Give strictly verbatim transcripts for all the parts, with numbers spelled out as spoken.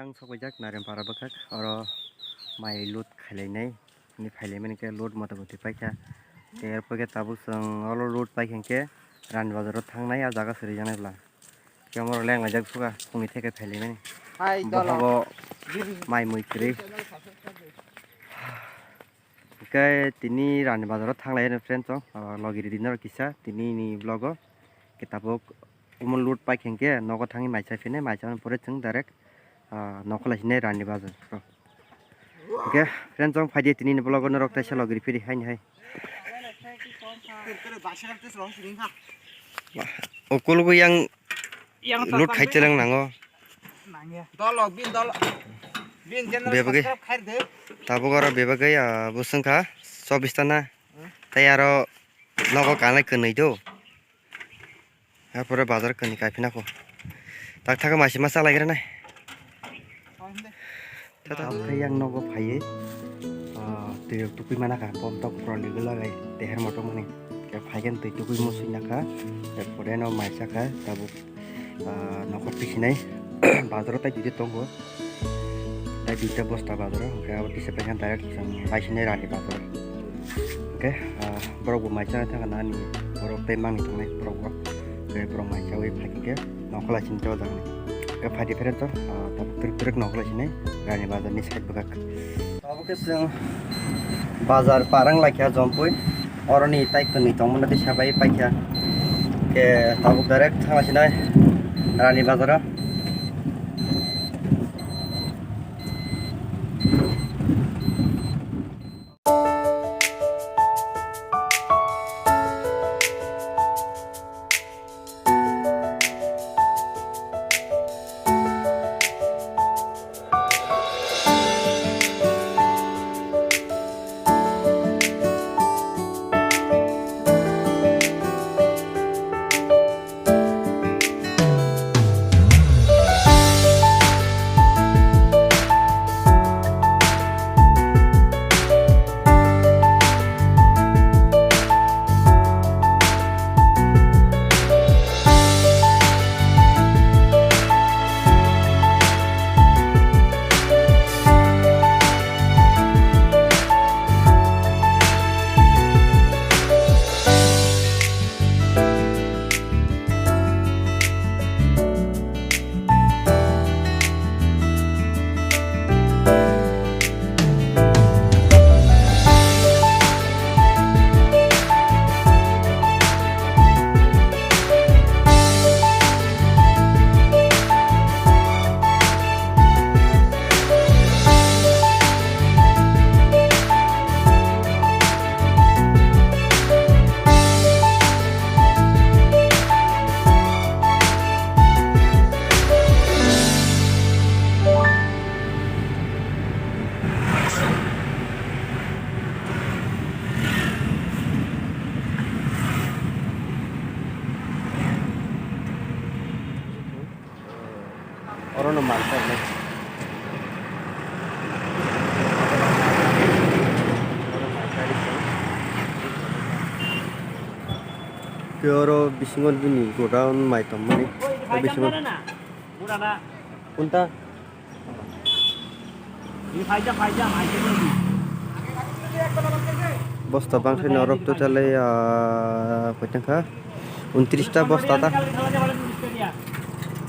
Ang sokojak Narempara bwkhak, oro mai load khailainai, ni phailaimani khe load mota moti paikha. Tei er pore khe tabuk chwng oro load paikha khe Rani Bazar o thangnai, a jaga swrwijaknai bwla. Khe omo rok lenglaijak suka, phungni theke phailaimani. Hai, dolo. Bohogo mai mui kwrwi. Hwnkhe tini Rani Bazar o thanglai friends o, ah, logi ridi norok kisa tini ni vlog o. Khe tabuk omo load paikha khe nogo thangwi mai chai phinai, mai chai pore chwng direct, ah, nokholai sinai Rani Bazar o. Hwnkhe friends o phaidi tini ni vlog o norok teisa logi rifidi haini hai. Ukulgo yang load khai cheleng nango. Dolo, bin dolo. Bin channel bebagwi subscribe khair de. Tabuk oro bebagwi, ah, bo swngkha chobbish ta na. Hmm. Tei aro nogo kanai kwnwi do. Apore bazar kwnwi kaiphina kho. Tak thaka masi ma chalai granai. Tata. Khe yang nogo phaiwi, ah, twi rok tukui mana kha, pom tok roli gula gai teher moto mani. Khe phai khe twi tukui musui na kha. Khe pore no mai cha kha, tabuk, ah, nokho pisinai bazar o tai twi tongo. Tai duita bosta bazar o, hwnkhe abo kisa paikha direct chwng bai sinai Rani Bazar o. Hwnkhe, ah, borok bo mai chana thangkha nani borok tei mangni tongnai borok bo. Hwnkhe borok mai chawi phai khe nokhola chini o jagani. Hwnkhe phai di friends o, ah, tabuk twrwk twrwk nokhola chini Rani Bazar ni side bwkhak. Abo khe chwng bazar parang laikha Jompui. Oroni tai kwnwi tongmani tei sabai paikha. Hwnkhe tabuk direct thangla sinai Rani Bazar o. Oro no mansa hinwi. Tei oro bisingo bini godown mai tongmani. O bisingo. Kunta? Bosta bangkhe norok totally, ah, koi tangkha untris ta bosta ta.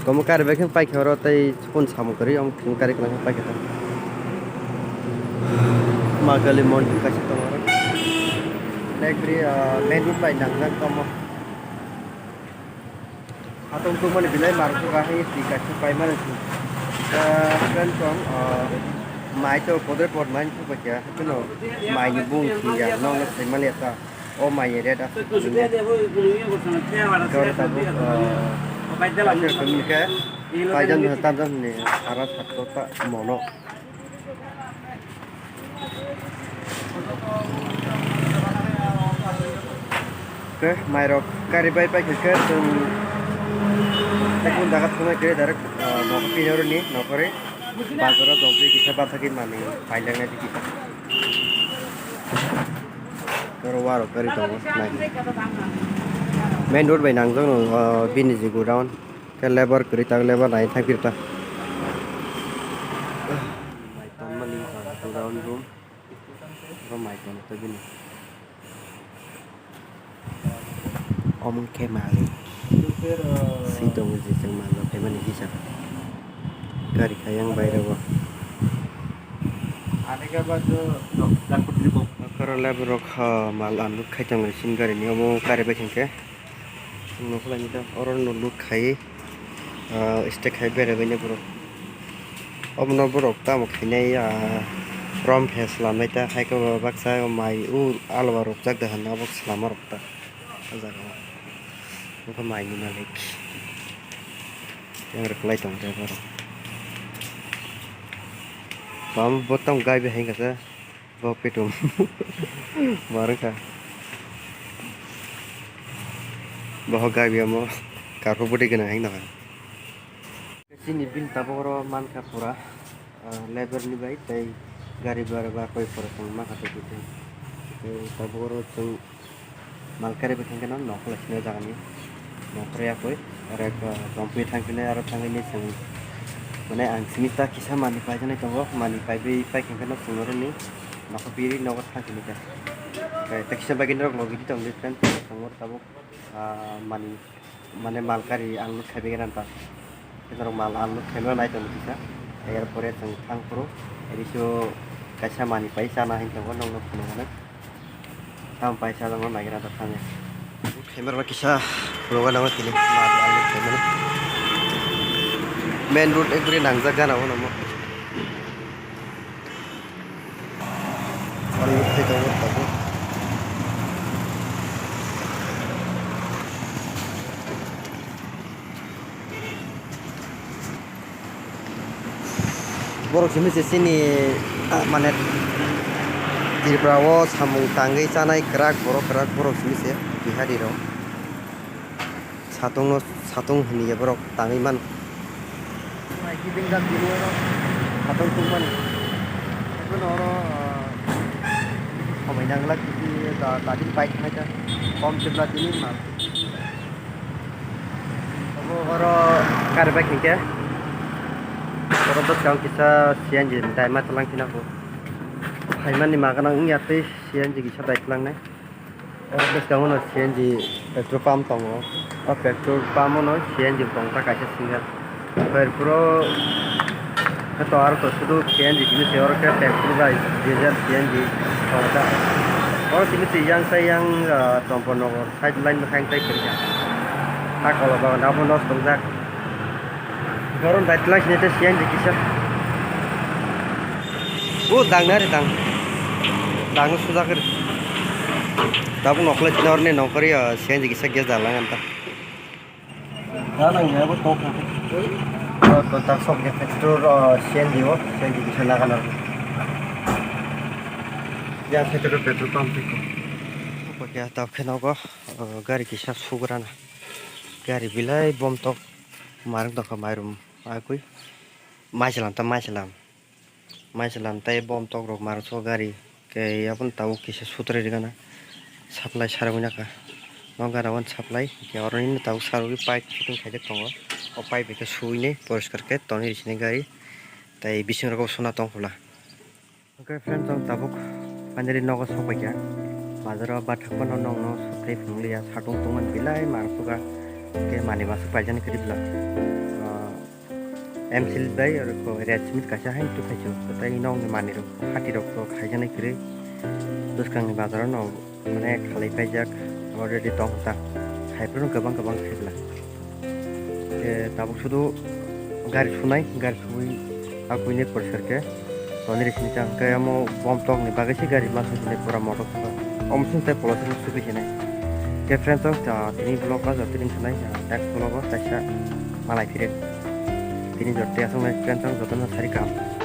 Komo kari bai khe paikha oro tei phone samung kwrwi, omo kari kwlangkha paikha ta. Ma kali mondir kaisa tongo oro. Nekri, ah, main road bai nangjak tamo. Atong tongmani belai marok kha hai twi kaisa paimani. Ah, friend song, ah, mai to podre pod mai thok kha, hwnkhe no mai ni bung thwngya, no no sai mani ta. O mai ni red aswk thwngya. Khe oro tabuk, ah, kaisa thwngkhe, paijan no tamjak ni sara satto ta mono. Khe mairok kari bai paikha khe chwng tei kung jaga thangna khe direct, ah, nokho pini oro ni nokho ri bazar o tongwi kisa bathagwi manwi pailangnai tei kisa. Oro warok kari tongo nai. Main road bai nangjak no, ah, bini je godown. Khe lebar kwrwi tak, lebar nai thang phir ta. Room. Oro mai tongo tei bini. Omo khe malik. Si tongo je chwng mal rok phaimani hisab. Gari khai yang bairego. Nokaro level rok, ha, mal unload khai tongo sini gari ni omo gari bai khe. Chwng nokhlaini ta oro no load khai, ah, stack khai berai baini borok. Obono borok tamo khainai, ah, rom phe slamnai ta, hai khe bo baksa mai o alwa rok jak da hinwi obo slama rok ta o jaga o. Wngkha mai ni malik. Yang rwklai tong khe borok. Tamo bo tamo gai bai hai khe. Bo petum. Marwkha. Boho gari omo karkho bwtwi gwnang hai nokha. Chini bill tabuk oro mankha pura, ah, labour ni bai tei gari bhara ba koi khorok tong mankha tei tei. Tei tabuk oro chwng Malkari bai thangkhe no nokholai sini o jagani nokholai yakui aro ekta tongphi thangphinai aro thangwi chwng mane ang simi ta kisa manwi paijaknai tongo, manwi paiwi paikhe no chwng oroni nokho biri nogo thangphini ta. Tei kisa bagwi norok logi di tongdi friend, chwng oro tabuk, ah, manwi mane malkari ang nuk khaibai gana ta. Norok mal ang nuk khaima nai tongo kisa. Er pore chwng thang phuru eriso kaisa manwi pai chana hin tongo nokno phunuknai. Tamo paisa jagao naigra da thani. Khaimar ba kisa loga nango tini. Main road ekbari nangjak gana o namo. Alu thai tongo tabuk. Borok simi se chini, ah, mane Tripura o samung tangwi chanai kwrak borok, kwrak borok simi se Bihari rok. Satung no satung hini ya borok tangwi man. Satung tungmani. Oro, ah, somai nangla kisi da, da din bike mai ta. Kom chibla dini mal. Obo oro gari bai hinkhe oro bwskang kisa C N G dai ma tlang phina kho. Phaimani magana wngya tei C N G kisa dai tlangnai. Oro bwskango no C N G petrol pump tongo. O petrol pump o no C N G tong ta kaisa single. Phair puro khe to aro to sudu C N G tini se oro khe petrol bai diesel C N G tong ta. Oro tini se yang sai yang, ah, Chompornagar. Side line bo khain tai kwrwikha. Ha kolo bagan abo nos tongjak. Boron dai tlang sini te siyan di kisa. O dang na re dang. Dang suja kar. Tabuk nokle tinor ne nokori ya siyan di kisa gas dalang anta. Da nang ya bo tok. To tak sok ya petrol, ah, siyan di o, siyan di kisa laga na. Ya petrol, petrol pump ko. Oke, tab khe nogo. O, gari kisa sugrana. Gari belai bomtok. Marwk tongkha mairum agwi. Maisalam ta maisalam. Maisalam tei bomtok rok marwk so gari. Khe aboni tabuk kisa sutrai rwgana. Supply sarwi naka. No gana one supply. Khe oro nini tabuk sarwi pipe fitting khaijak tongo. O pipe khe suwinai poriskar khe tonwi rwsinai gari. Tei bising rogo sona tongphula. Okay friends, ang tabuk finally nogo sokpaikha. Bazaro bathakmano nongno sokthai phunukliya, satung tongmani belai mansukha. Khe manwi masuk paijani kwrwi bwla. Ah, M C bai oro ko red cement kaisa hai tu khaisio. Tei nongni manwirok, hatirok to khaijaknai kwrwi. Bwskangni bazaro no mane khalai paijak already tong ta. Haiphuru kwbang kwbang khaibla. Khe tabuk sudu gari sunai, gari suwi akwini poriskar khe tonwi rwsini ta. Khe omo bomtokni bagwi se gari ma sujinai pura motok suka. Omo sung tei polosano subi sinai. Khe friends, ang ta tini vlog o jotoni sanai, next vlog o kaisa malai phire. Tini jotoni aswk nai friends, ang jotono sari kaham.